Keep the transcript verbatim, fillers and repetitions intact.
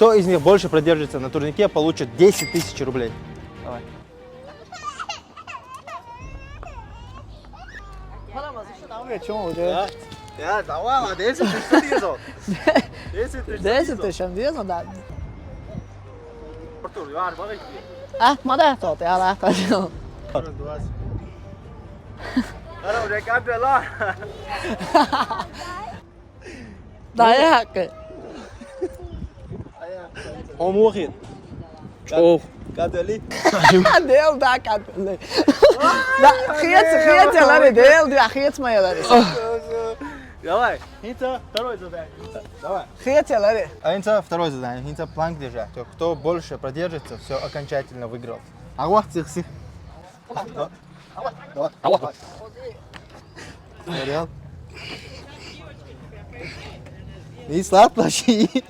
Кто из них больше продержится на турнике, получит десять тысяч рублей. Давай. Ya, ya, давай, ладно, десять тысяч, что ты езал? Десять тысяч. Десять тысяч, десять, да. Артур, я, смотри. А, смотри, тот, я, да, пойдем. Ара, уже капела. Да, я хакы. Омохин. Чоох. Капели. Дел, да, капелы. Да, хец, хец, я лари, дел, да, хец, моя лари. Давай, это второе задание. Давай. Хец, я лари. А это второе задание. Это планк держать. То, кто больше продержится, все окончательно выиграл. А вот цикси. Давай. Давай. Реал. И слад плащи.